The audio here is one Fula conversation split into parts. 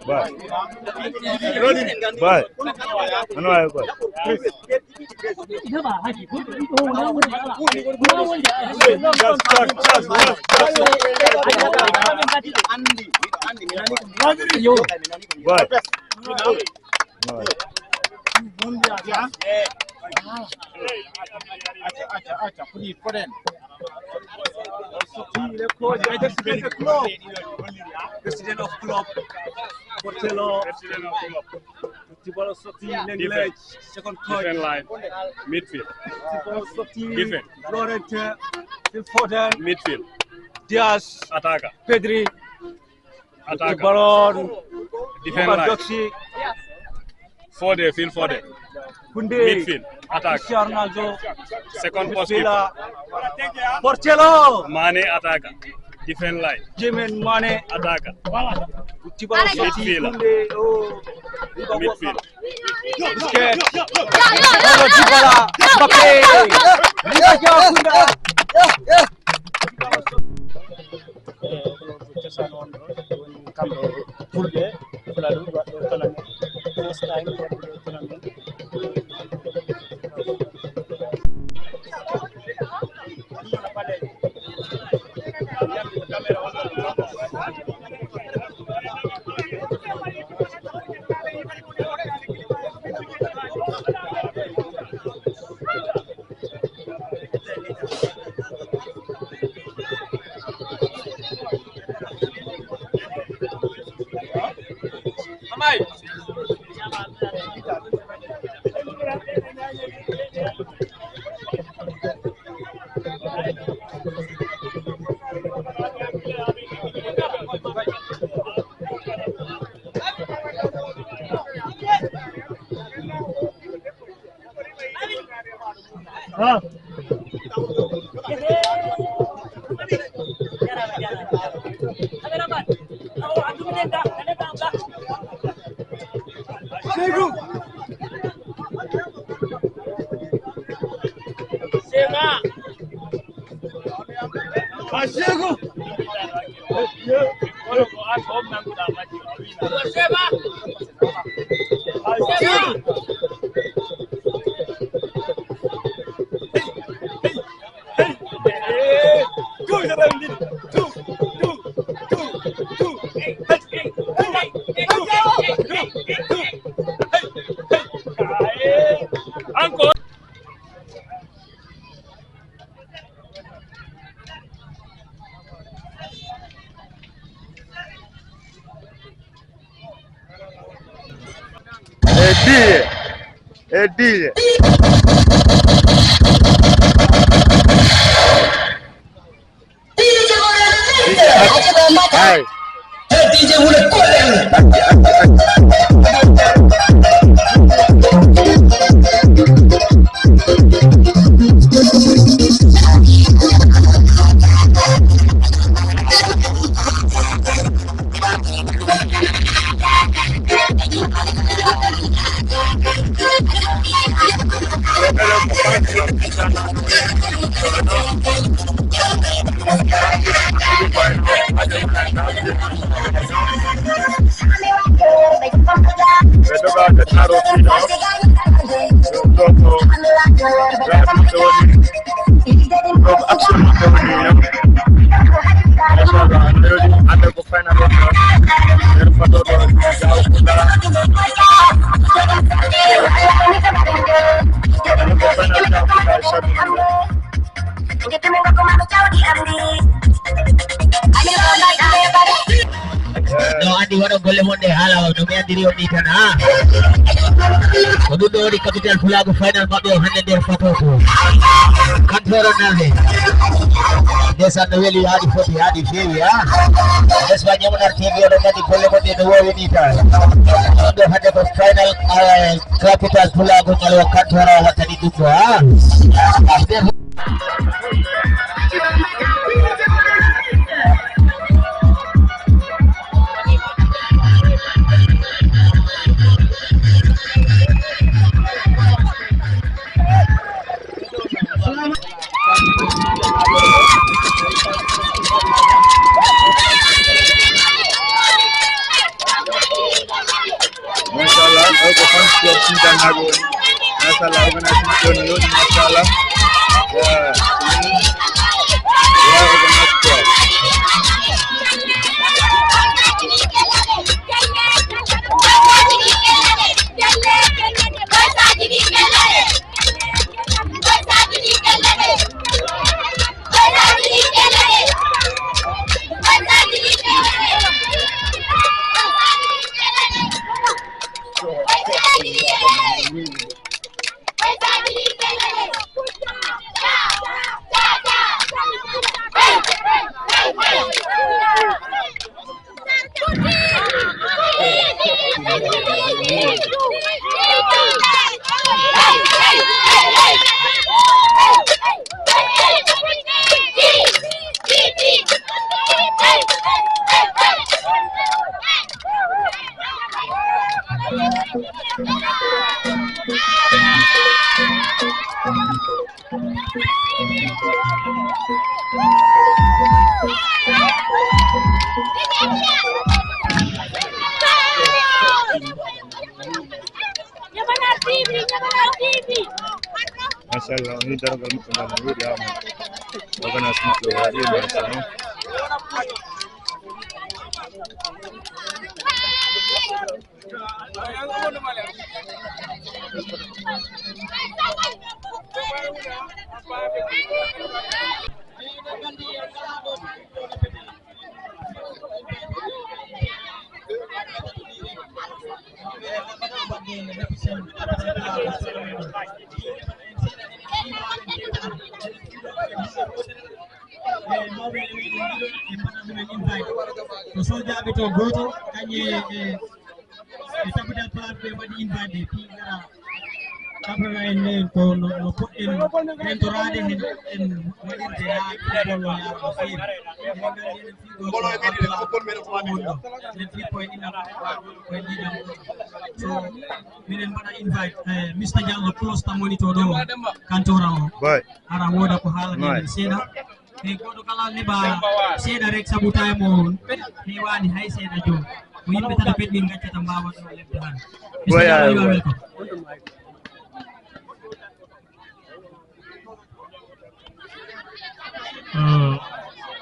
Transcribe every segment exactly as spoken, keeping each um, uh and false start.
Boy. Boy. Ano ay boy? Please. Just, just, just, just, just. Boy. Boy. Acca, acca, acca, put it, put in. President of club, Botello. President of club. Football Soti, Defense. Language, second coach. Defense line. Midfield. Football Soti, Defense. Laurent, Phil Foden. Midfield. Diaz. Attacker. Pedri. Attacker. Football on. Defense line. Lewandowski. Foden, Phil Foden. Koundé. Midfield. Attacker. Cristiano Ronaldo. Second post keeper. Midfielder. Botello. Mane, attacker. Defense line. Jimmy Mane. Attacker. Football Soti, midfielder. Koundé, oh. Midfield. Busquets. Paulo Dybala. Mbappé. Liga Jawa Kunda. Cosaan on ɗo, woni kamɓe Fulɓe, Fuladu, waɗɗo tournament. First time waɗɗo tournament. Encore. E diye. E diye. Hey. Ɓe doga ɓe taaro fii ɗo. Ɗo ko, ɗo ko action maɓɓe woni ɗo. Machallah, hannde woni, hannde ko final woni ɗo. Nder fotooɗo Jawo Kunda. Ko final Jawo Kunda e Sabi Kunda. No andi waɗa golle mon ɗe haala no mi andiri on ni tan ha. Ko ɗum ɗo woni capital pulaagu final maɓɓe o hannde nder fotooɗo. Kantoro nalde. Ndesan no weli haadi foti haadi feewi ha. Espagne Yamuna T V oɗo nandi golle mon ɗe no wowi ni tan. Ɗum ɗo hannde ko final, eh, capital pulaagu ñalwa Kantoro wattani ɗum ɗo ha. Machallah, ɗo ko fans club Sintanaaɓe woni. Machallah, organisation ɗo ni woni, machallah. Yeah. Yeah, organisation. Machallah, on ni dargal maɓɓe ngal no weeli ha mo. Organisation maɓɓe waɗi, machallah. Ko soljaaɓe to gooto, kañe e e capital place ɓe mbaɗi invite ɓe, fii ngara. Kamɓe en ne ko no, no poɗɗen rentoraade heen, en waɗirde haa football o yaara no feewi. Eɗen nganndi enen fii ɗo ko Abdullah woni ɗo. Enen fii koye ɗiɗaɓo, koye ɗiɗaɓo. So minen mbaɗa invite, eh, Mister Diallo, close ta monitor ɗo, kantora o. Boy. Ara wooda ko haalata en seeɗa. E goto kala neɓa seeɗa rek, sabu time o heewani hay seeɗa. Jooni ko yimɓe tata pet min gaccata mbawa ɗo lebde han. Bisimilla, you are welcome.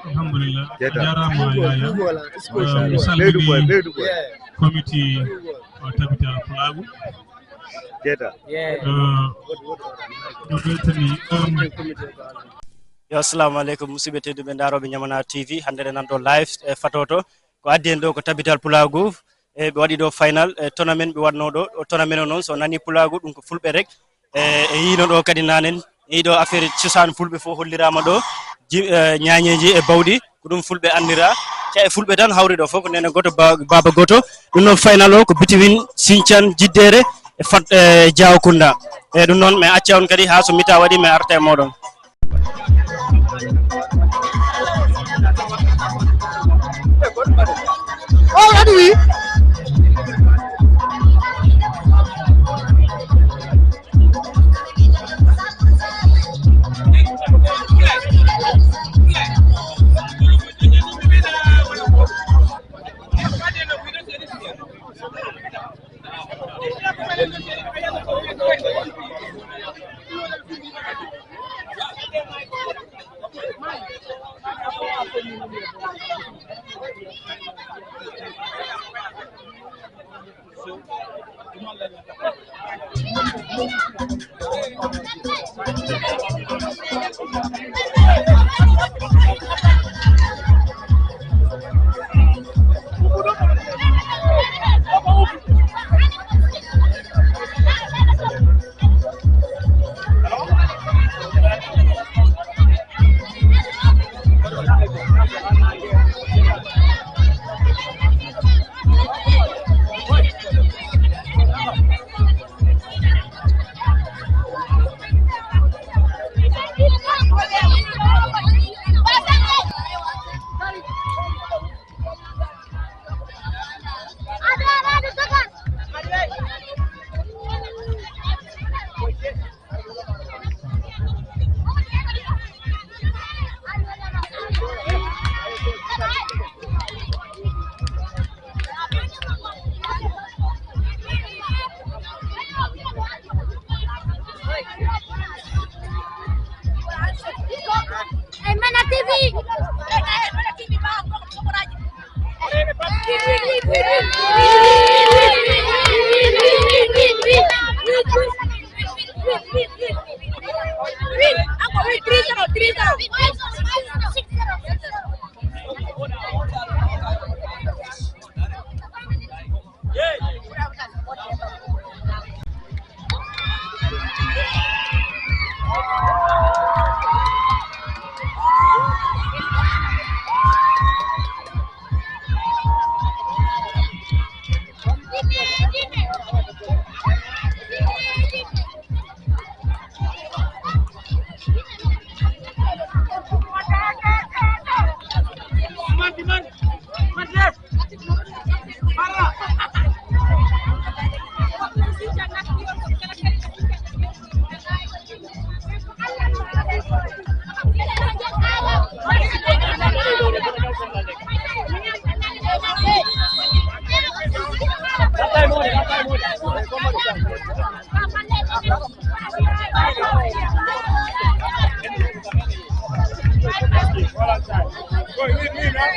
Alhamdulillah. A jarama Yaya. Mi salmini committee o Tabital Pulaagu. Ɗo weltani. Yo, assalamu aleykum, musidɓe tedduɓe ndaroɓe Ñamana T V. Hannde eɗen nan ɗo live e Fatoto. Ko addi en ɗo ko Tabital Pulaagu. E ɓe waɗi ɗo final e tournament ɓe waɗno ɗo. O tournament o noon, so nani Pulaagu, ɗum ko fulɓe rek. E e yiino ɗo kadi nanen, yiiɗo affaire cosaan fulɓe fof hollirama ɗo. Ñañeji e bawɗi, ko ɗum fulɓe andira. Ca e fulɓe tan hawri ɗo fof, ko nene goto, baaba goto. Ɗum noon final o ko between Sinthiane Jiddere e fat e Diawkounda. E ɗum noon mi acca on kadi ha so mita waɗi mi arta e moɗon.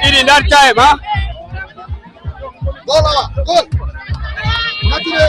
Ɗiɗi darta e ma. Gol awa, gol. Natire.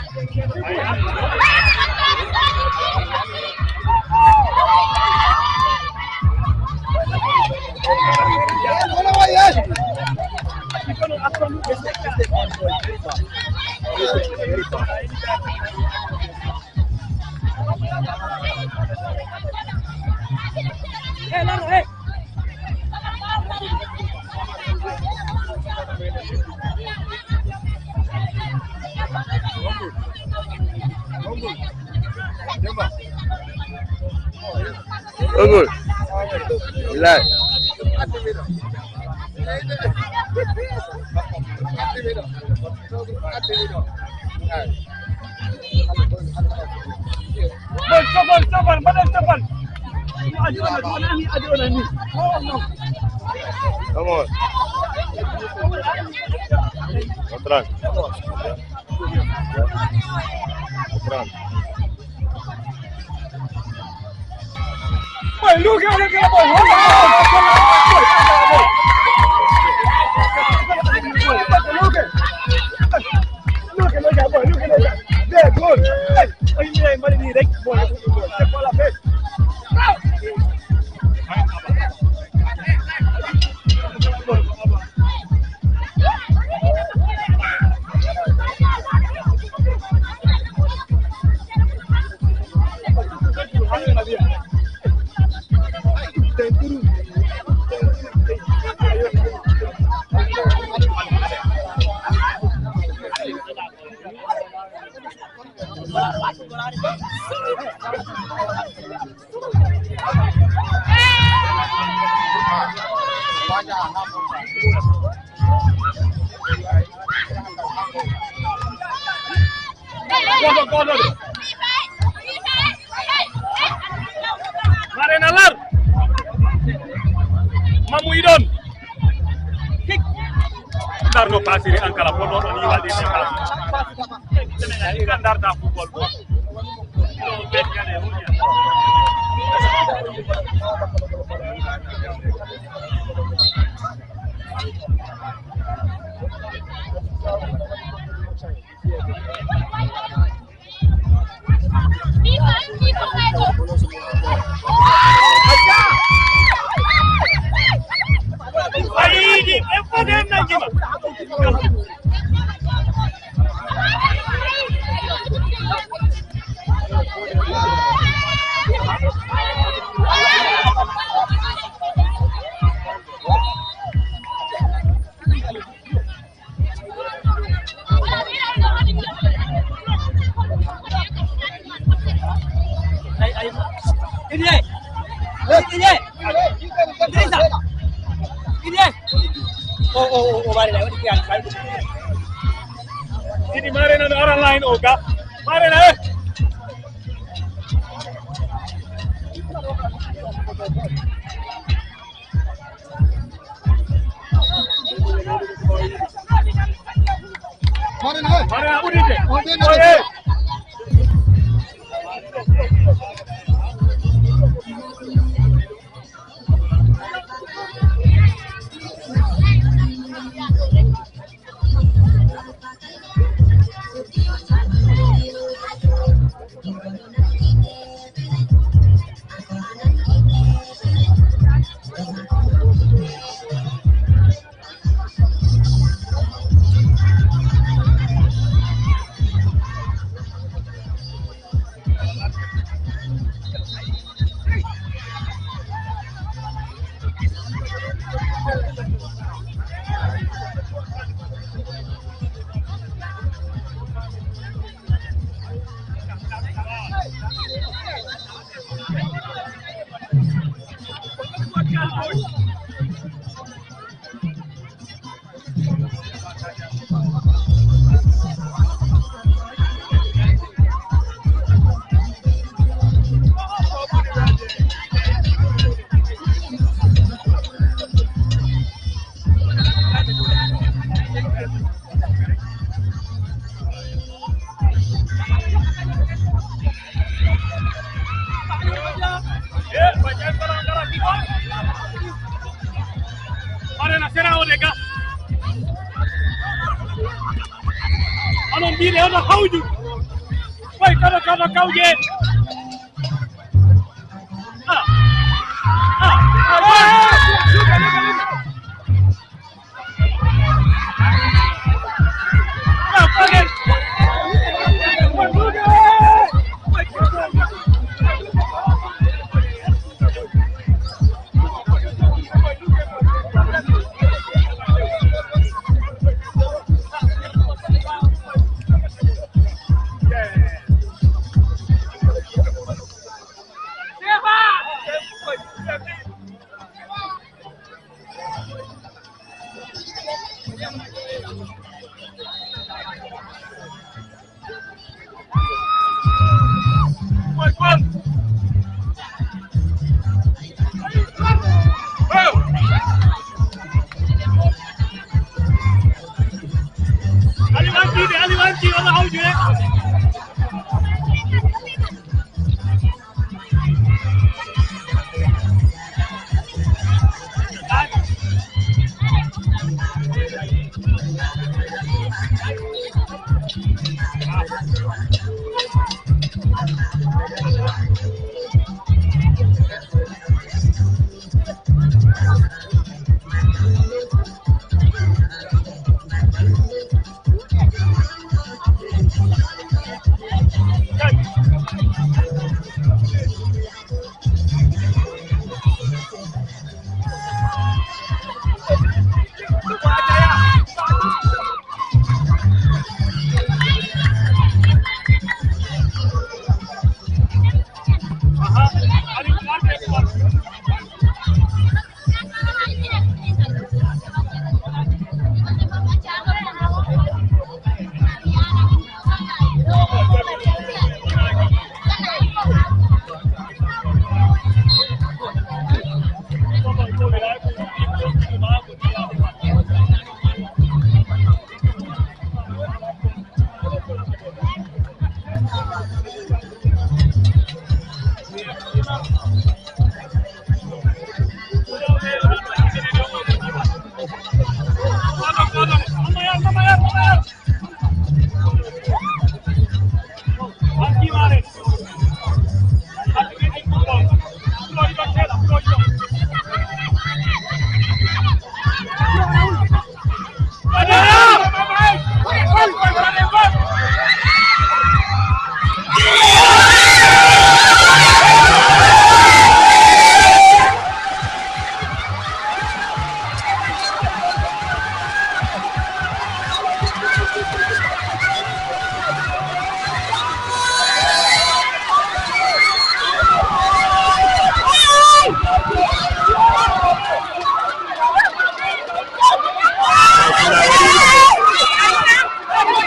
Ogol. Bilay. Bon, sofal, sofal, mbaɗen sofal. Adi ona, ɗum wonani adi ona ni. Oh, no. Come on. Otran. Otran. Boy, look at it, boy. Hold on, hold on, hold on, boy. Look at, look at, boy, look at that. There, good. Hey, oh, yeah, man, he right, boy. C'est pas la peine. Goto, goto de. Marena lar. Mamu iɗon. Hik. Darno pasiri an kala football ɗon yiwa ɗi. Kan darta football. Sidi Marena no ara line o ga. Marena, eh. Marena, udite. Oye. Marena, sera o de ga. Anon mbiɗe hono hawju. Koy kado kado kawje. Ah. Ah. Ali wanti, Ali wanti, omo hawjude.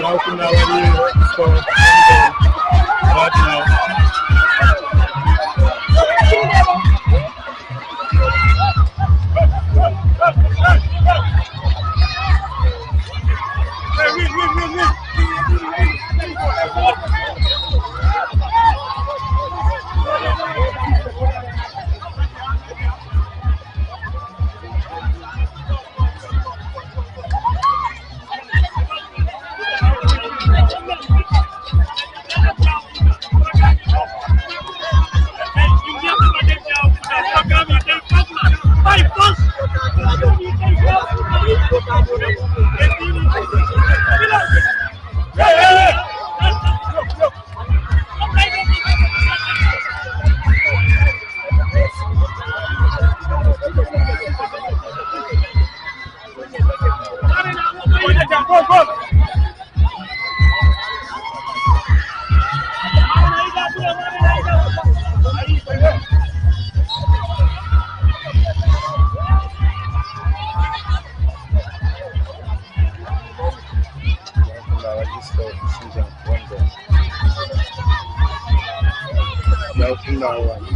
Mawkunda waɗi ko right now. Hey, win, win, win, win. Yawtinda o wani.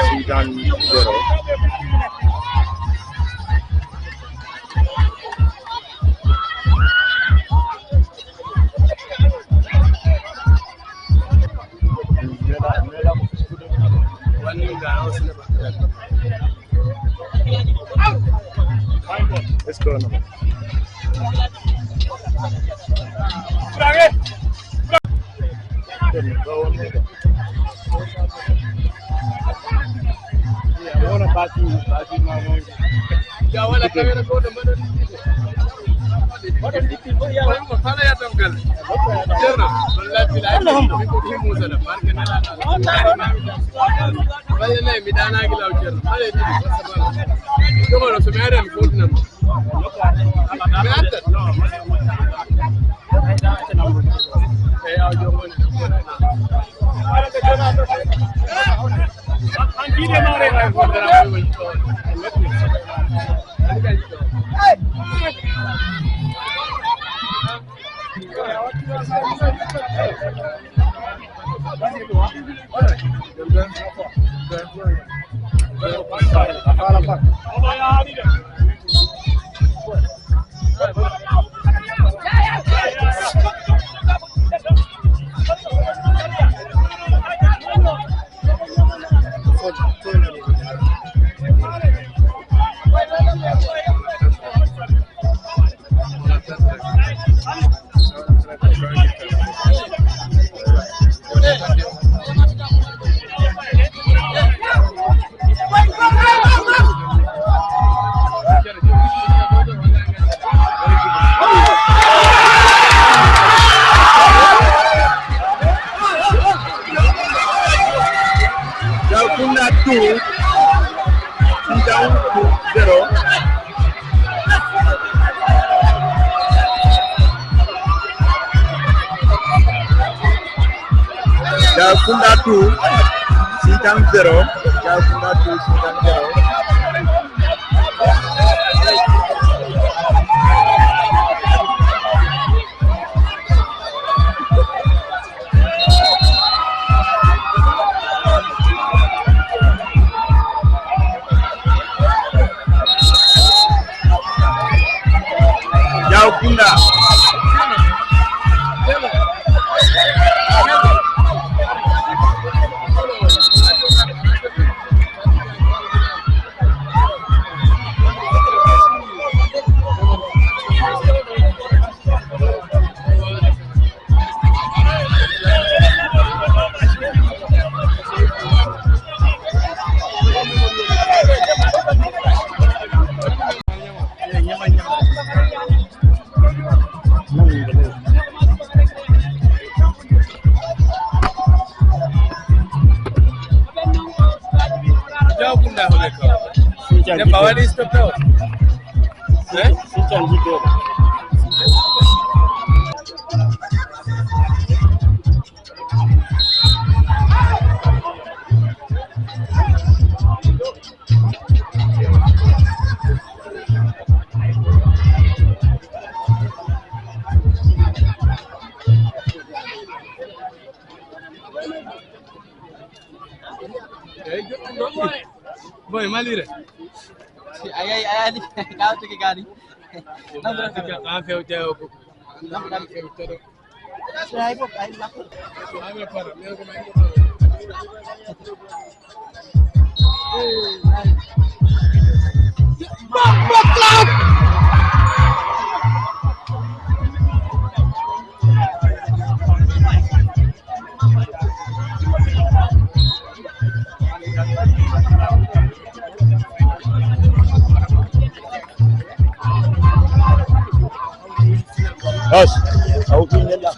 Sidan zero. Est-ce que Jaw Kunda two, Sitan zero. Jaw Kunda two, Sitan zero. Jaw Kunda two, Sitan zero. Jaw Kunda. Demba waɗi stop taw. Eh? Boy, malire. Ay, ay, ay, ay, kawtiki gani. An fewte o ko. An fewte ɗo. Yes. Aw ɓinngel ɗam.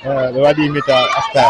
Eh, ɓe waɗi mita afta.